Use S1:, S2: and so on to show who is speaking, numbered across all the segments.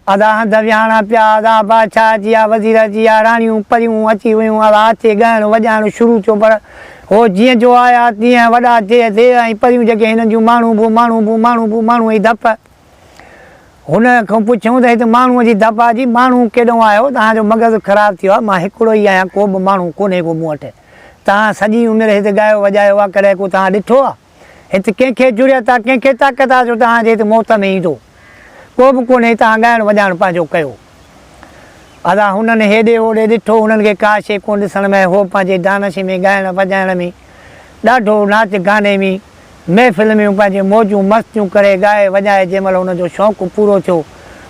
S1: ادا هنڌ ويهاڻا پيا، ادا بادشاهه اچي ويا، وزير اچي ويا، راڻيون پريون اچي ويون، ادا اچي ڳائڻ وڄائڻ شروع ٿيو پر هو جيئن جو آيا تيئن وڏا ديهه ديهه ۽ پريون جيڪي هنن جون ماڻهو بو ماڻهو بو ماڻهو بو ماڻهو جي ڌپ. هن کان پڇيائون ته هت ماڻهوء جي ڌپ آ جي ماڻهو ڪيڏانهن آيو، توهان جو مغز خراب ٿي ويو آ، مان هڪڙو ئي آهيان ڪو به ماڻهو ڪونهي ڪو مون وٽ، توهان سڄي عمر هت ڳايو وڄايو آ ڪڏهن ڪو توهان ڏٺو آ؟ هت ڪنهن کي جرئت آ، ڪنهن کي طاقت آ جو توهان جي هت موت ۾ ايندو؟ ڪو به ڪونهي، توهان ڳائڻ وڄائڻ پنهنجو ڪيو. ادا هنن هيڏي هوڏي ڏٺو، هنن کي ڪا شيء ڪونه ڏسڻ ۾ آئي، هو پنهنجي دانش ۾ ڳائڻ وڄائڻ ۾ ڏاڍو ناچ گاني ۾ محفل ۾ پنهنجي موجون مستيون ڪري ڳائي وڄائي جنهن مهل هن جو شوق پورو ٿيو،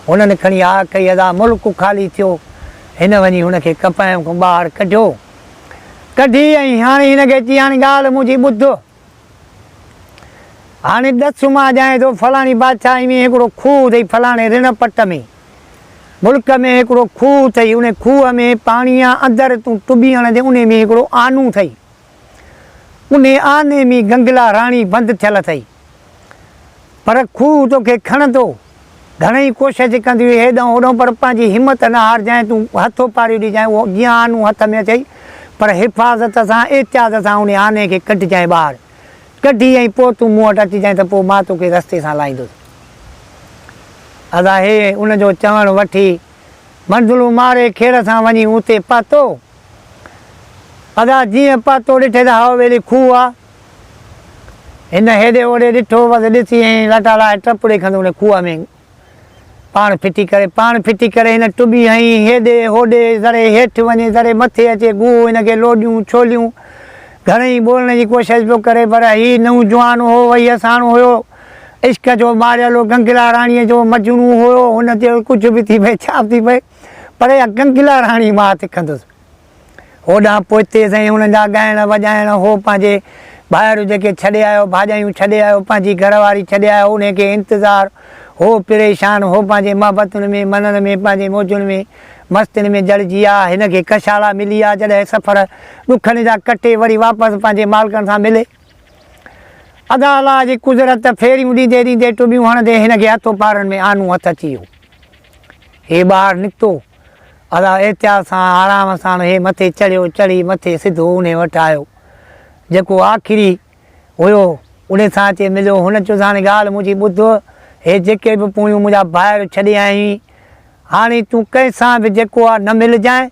S1: هنن کڻي آه ڪئي، ادا ملڪ خالي ٿيو، هن وڃي هن کي ڪپائڻ کان ٻاهر ڪڍيو. ڪڍي ۽ هاڻي هن کي چي هاڻي ڳالهه منهنجي ٻڌ. هاڻي ڏس مان ڄائين ٿو فلاڻي بادشاهي ۾ هڪڙو کوهه اٿئي فلاڻي رڻ پٽ ۾ ملڪ ۾ هڪڙو کوهه اٿئي ان کوهه ۾ پاڻي آ اندر تون ٽٻي هڻندين انهي ۾ هڪڙو آنو اٿئي انهي آني ۾ گنگلا راڻي بند ٿيل اٿئي. پر کوهه توکي کڻندو. گهڻئي ڪوشش ڪندي هئي هيڏانهن هوڏانهن پر پنهنجي همت نه هارجانء تون هٿ اپاريو ڏجانء اهو جيئن آنو هٿ ۾ اچئي پر حفاظت سان احتياط سان انهي آني کي ڪڍجانء ٻاهر ڪڍي ۽ پوء تون مون وٽ اچجانء ته پوء مان توکي رستي سان لائيندس. ادا هي ان جو چوڻ وٺي منزلون ماري کير سان وڃي اتي پهتو. ادا جيئن پهتو ڏٺي ته هائو ويلي کوهه آ. هن هيڏي هوڏي ڏٺو، بس ڏسي ۽ لٽا لاهي ٽپ ڏئي کنڌو ان کوهه ۾ پاڻ ڦٽي ڪري، پاڻ ڦٽي ڪري هن ٽٻي هنئي، هيڏي هوڏي ذري هيٺ وڃي ذري مٿي اچي، گوهه هن کي لوڏيون ڇوليون گهڻئي ٻولڻ جي ڪوشش پيو ڪري پر هي نئون جوان هو، وهيء ساڻ هيو، عشق جو ماريل هو، گنگلا راڻيء جو مجنون هيو، هن چيو ڪجهه به ٿي پئي ڇا به ٿي پئي پر اها گنگلا راڻي مان هٿ کنڌس. هوڏانهن پوئتي سائين هنن جا ڳائڻ وڄائڻ هو پنهنجي ڀائر جيڪي ڇڏي آيو ڀاڄايون ڇڏي آيو پنهنجي گهر واري ڇڏي آيو انهي کي انتظار هو پريشان هو پنهنجي محبتن ۾ منن ۾ پنهنجي موجن ۾ مستين ۾ جڙجي آ هن کي ڪشالا ملي آ جڏهن سفر ڏکن جا ڪٽي وري واپس پنهنجي مالڪن سان ملي ادا الله جي قدرت ڦيريون ڏيندي ڏيندي ٽٻيون هڻندي هن کي هٿو پارن ۾ آنو هٿ اچي ويو هي ٻاهر نڪتو ادا احتياط سان آرام سان هي مٿي چڙهيو، چڙهي مٿي سڌو انهي وٽ آيو، جيڪو آخري هيو، انهي سان اچي مليو. هن چيس هاڻي ڳالهه منهنجي ٻڌ، هي جيڪي به پويون منهنجا ڀائر ڇڏي آئين، هاڻي تون ڪنهن سان به جيڪو آ نه ملجانء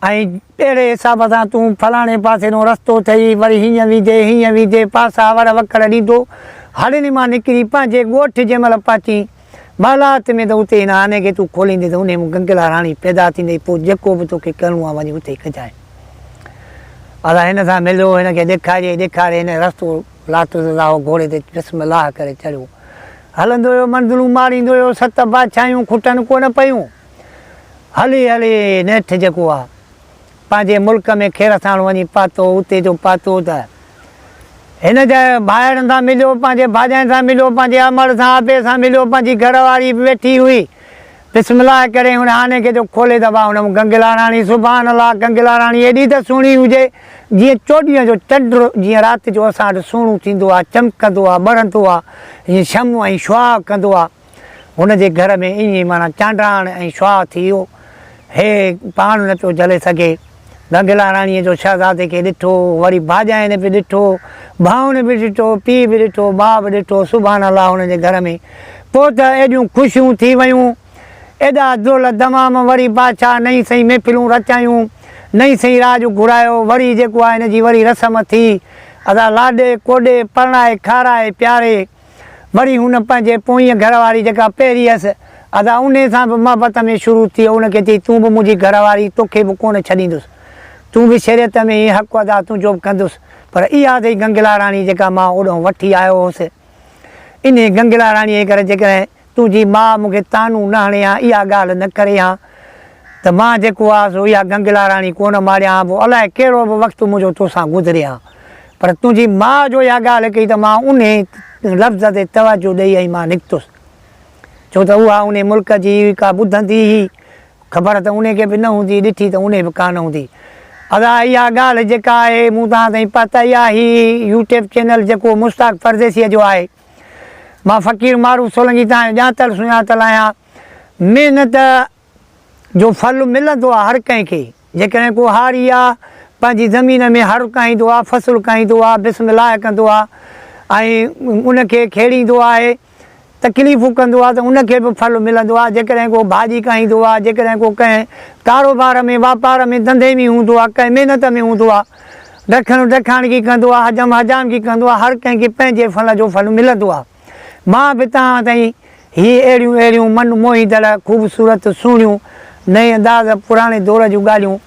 S1: ۽ اهڙي حساب سان تون فلاڻي پاسي ڏانهن رستو اٿئي، وري هيئن ويندي، هيئن ويندي، پاسا ور وڪڙ ڏيندو، هڙني مان نڪري پنهنجي ڳوٺ جنهن مهل پهچين، محلات ۾ ته اتي هن آني کي تون کوليندين ته انهيء مان گنگلا راڻي پيدا ٿيندي، پوء جيڪو به توکي ڪرڻو آهي وڃي اتي ڪجانء. ادا هن سان مليو، هن کي ڏيکاريئي، ڏيکاري هن رستو لاتو ته لاهو گهوڙي تي بسم الله ڪري چڙهيو. هلندو ويو، منزلون ماريندو ويو، ست بادشاهيون کٽن ڪونه پيون. هلي هلي نيٺ جيڪو آ پنهنجي ملڪ ۾ خير ساڻ وڃي پهتو، اتي جو پهتو ته هن جي ڀائرن سان مليو، پنهنجي ڀاڄاين سان مليو، پنهنجي امڙ سان ابي سان مليو، پنهنجي گهر واري به ويٺي هئي. بسم الله ڪري هن آني کي جو کولي ته واهه هن مان گنگلا راڻي، سبحان الله گنگلا راڻي ايڏي ته سهڻي هجي جيئن چوڏهينء جو چنڊ جيئن رات جو اسان وٽ سهڻو ٿيندو آ، چمڪندو آ، ٻرندو آ، ائين شمع ۽ شعاع ڪندو آ. هن جي گهر ۾ ائين معنيٰ چانڊاڻ ۽ شعاع ٿي ويو. هي پاڻ نه پيو جهلي سگهي. گنگلا راڻيء جو شهزادي کي ڏٺو، وري ڀاڄاين به ڏٺو، ڀائن به ڏٺو، پيء به ڏٺو، ماء به ڏٺو، سبحان الله هن جي گهر ۾ پوء ته ايڏيون خوشيون ٿي ويون، ايڏا دول دمام، وري بادشاهه نئين سئين محفلون رچايون، نئين سئين راڄ گهرايو، وري جيڪو آهي هن جي وري رسم ٿي، ادا لاڏي ڪوڏي پرڻائي کارائي پياري. وري هن پنهنجي پوئينء گهر واري جيڪا پهرين هيس، ادا انهيء سان به محبت ۾ شروع ٿي ان کي چئي تون به منهنجي گهر واري توکي به ڪونه ڇڏيندس. تون به شريعت ۾ ئي حق ادا تنهنجو به ڪندس. پر اها اٿئي گنگلا راڻي جيڪا مان اوڏانهن وٺي آيو هوس. انهيء گنگلا راڻيء جي ڪري جيڪڏهن تنهنجي ماء مون کي طعنو نه هڻي ها، اها ڳالهه نه ڪري ها ته مان جيڪو آ سو اها گنگلا راڻي ڪونه ماريان ها، پوء الائي ڪهڙو به وقت منهنجو توسان گذري ها. پر تنهنجي ماء جو اها ڳالهه ڪئي ته مان انهي لفظ تي توجه ڏئي ۽ مان نڪتس. ڇو ته اها انهي ملڪ جي هئي، ڪا ٻڌندي هئي، خبر ته انهي کي به نه هوندي، ڏٺي ته انهي به ڪانه هوندي. ادا اها ڳالهه جيڪا آهي مون توهان تائين پهتائي آهي، هي يوٽيوب چينل جيڪو مشتاق پرديسيء جو آهي. مان فقير معروف سولنگي توهان جو ڄاتل سڃاتل آهيان. محنت جو ڦل ملندو آ هر ڪنهن کي. جيڪڏهن ڪو هاري آ، پنهنجي زمين ۾ هر ڪاهيندو آ، فصل ڪاهيندو آ، بسم الله ڪندو آ ۽ ان کي کيڙيندو آهي، تڪليفون ڪندو آ ته ان کي به ڦل ملندو آ. جيڪڏهن ڪو ڀاڄي ڪاهيندو آ، جيڪڏهن ڪو ڪنهن ڪاروبار ۾، واپار ۾، ڌنڌي ۾ هوندو آ، ڪنهن محنت ۾ هوندو آ، ڊکڻ ڊکاڻڪي ڪندو آ، حجم حجامڪي ڪندو آ، هر ڪنهن کي پنهنجي ڦل جو ڦل ملندو آ. مان به توهان تائين هي اهڙيون اهڙيون من موهيندڙ، خوبصورت، سهڻيون، نئين انداز، پراڻي دور جون ڳالهيون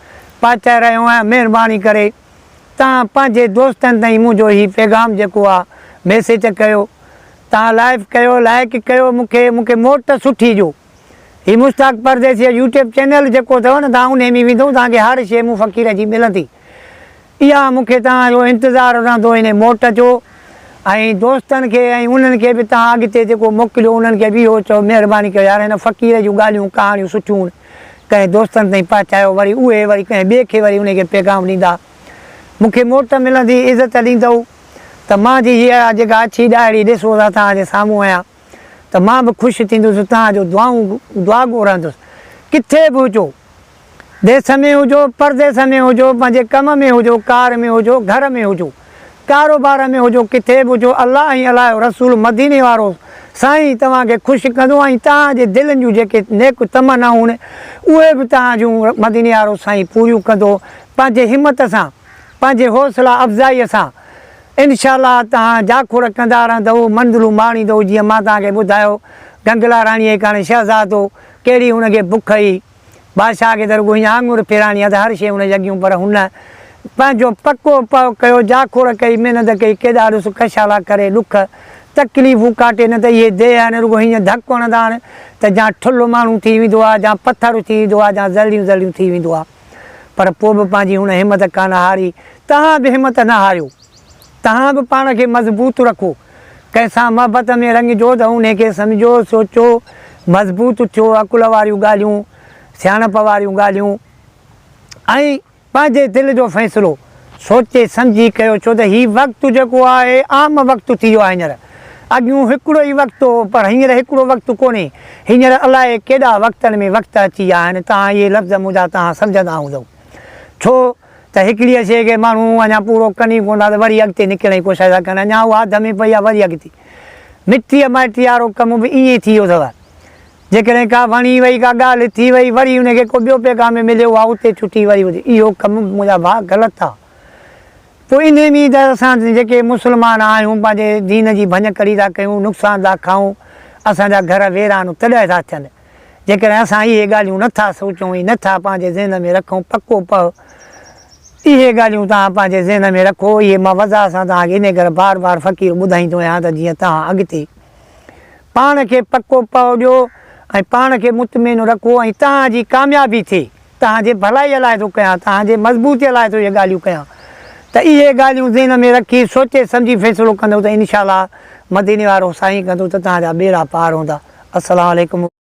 S1: پهچائي رهيو آهيان. مهرباني ڪري توهان پنهنجي دوستن تائين منهنجو هي پيغام جيڪو آ ميسيج ڪيو. توهان لائف ڪيو، لائيڪ ڪيو مون کي مون کي موٽ سٺي ڏيو. هي مشتاق پرديسي جو يوٽيوب چينل جيڪو اٿو نه توهان انهي ۾ ويندو توهان کي هر شيء مون فقير جي ملندي. اها مون کي توهان جو انتظار رهندو انهي موٽ جو ۽ دوستن کي ۽ انهن کي به توهان اڳتي جيڪو موڪليو انهن کي به اهو چئو مهرباني ڪيو يار هن فقير جون ڳالهيون ڪهاڻيون سٺيون ڪنهن دوستن تائين پهچايو وري اهي وري ڪنهن ٻئي کي وري انهي کي پيغام ڏيندا مون کي موٽ ملندي عزت ڏيندؤ ته مان جي هيء جيڪا اڇي ڏاڙهي ڏسو ٿا توهان جي سامهون آهيان ته مان به خوش ٿيندس توهان جو دعائون دعاگو رهندس ڪٿي به هجو ديس ۾ هجو پرديس ۾ هجو پنهنجي ڪم ۾ هجو ڪار ۾ هجو گهر ۾ هجو ڪاروبار ۾ هجو ڪٿي به هجو الله ۽ الله جو رسول مديني وارو سائين توهان کي خوش ڪندو ۽ توهان جي دلين جون جيڪي نيڪ تمنائون اهي به توهان جون مديني وارو سائين پوريون ڪندو پنهنجي همت سان پنهنجي حوصلا افزائيء سان انشاء الله توهان جاکوڙ ڪندا رهندؤ، منزلون ماڻيندؤ، جيئن مان توهان کي ٻڌايو، گنگلا راڻيء جي ڪاڻي شهزادو، ڪهڙي هن کي بک هئي. بادشاهه کي ته رڳو هيئن آڱر ڦيرائڻي آهي ته هر شيء هن جي اڳيون، پر هن پنهنجو پڪو پهه ڪيو، جاکوڙ ڪئي، محنت ڪئي، ڪيڏا ڏس ڪشالا ڪري، ڏک تڪليفون ڪاٽي، نه ته اهي ديهه آهن، رڳو هيئن ڌڪ هڻندا آهن ته جان ٺلهه ماڻهو ٿي ويندو آهي، جان پٿر ٿي ويندو آهي، جان ذرڙيون ذرڙيون ٿي ويندو آهي. پر پوء به پنهنجي هن همت ڪانه هاري. توهان به همت نه هاريو. توهان به پاڻ کي مضبوط رکو. ڪنهن سان محبت ۾ رڱجو ته انهي کي سمجهو، سوچو، مضبوط ٿيو، عقل واريون ڳالهيون، سياڻپ واريون ڳالهيون ۽ پنهنجي دل جو فيصلو سوچي سمجهي ڪيو ڇو ته هي وقت جيڪو آهي عام وقت ٿي ويو آهي هينئر. اڳيون هڪڙو ئي وقت هو پر هينئر هڪڙو وقت ڪونهي. هينئر الائي ڪيڏا وقتن ۾ وقت اچي ويا آهن. توهان اهي لفظ منهنجا توهان سمجهندا هوندؤ. ڇو ته هڪڙيء شيء کي ماڻهو اڃا پورو ڪن ئي ڪونه ٿا ته وري اڳتي نڪرڻ جي ڪوشش ٿا ڪن. اڃا اها اڌ ۾ پئي آهي وري اڳتي. مٽيء مائٽيء وارو ڪم به ائين ئي ٿي ويو اٿو. جيڪڏهن ڪا وڻي وئي، ڪا ڳالهه ٿي وئي، وري ان کي ڪو ٻيو پيغام مليو اها اتي ڇٽي وري اتي. اهو ڪم منهنجا ڀاء غلط آهي. پوء انهي ۾ ته اسان جيڪي مسلمان آهيون پنهنجي دين جي ڀڃڪڙي ٿا ڪيون، نقصان ٿا کائون، اسان جا گهر ويران تڏهن ٿا ٿين. جيڪڏهن اسان اهي ڳالهيون نه ٿا سوچون ۽ نه ٿا پنهنجي ذهن ۾ رکون پڪو پهه اهي ڳالهيون توهان پنهنجي ذهن ۾ رکو، اهي مان وضاحت سان توهان کي انهي ڪري بار بار فقير ٻڌائيندو آهيان ته جيئن توهان اڳتي پاڻ کي پڪو پهه ڏيو ۽ پاڻ کي مطمئن رکو ۽ توهان جي ڪاميابي ٿئي. توهان جي ڀلائيء لاء ٿو ڪيان، توهان جي مضبوطيء لاء ٿو اهي ڳالهيون ڪيان ته اهي ڳالهيون ذهن ۾ رکي سوچي سمجهي فيصلو ڪندؤ ته انشاء الله مديني وارو سائين ڪندو ته توهان جا ٻيڙا پار هوندا. السلام عليڪم.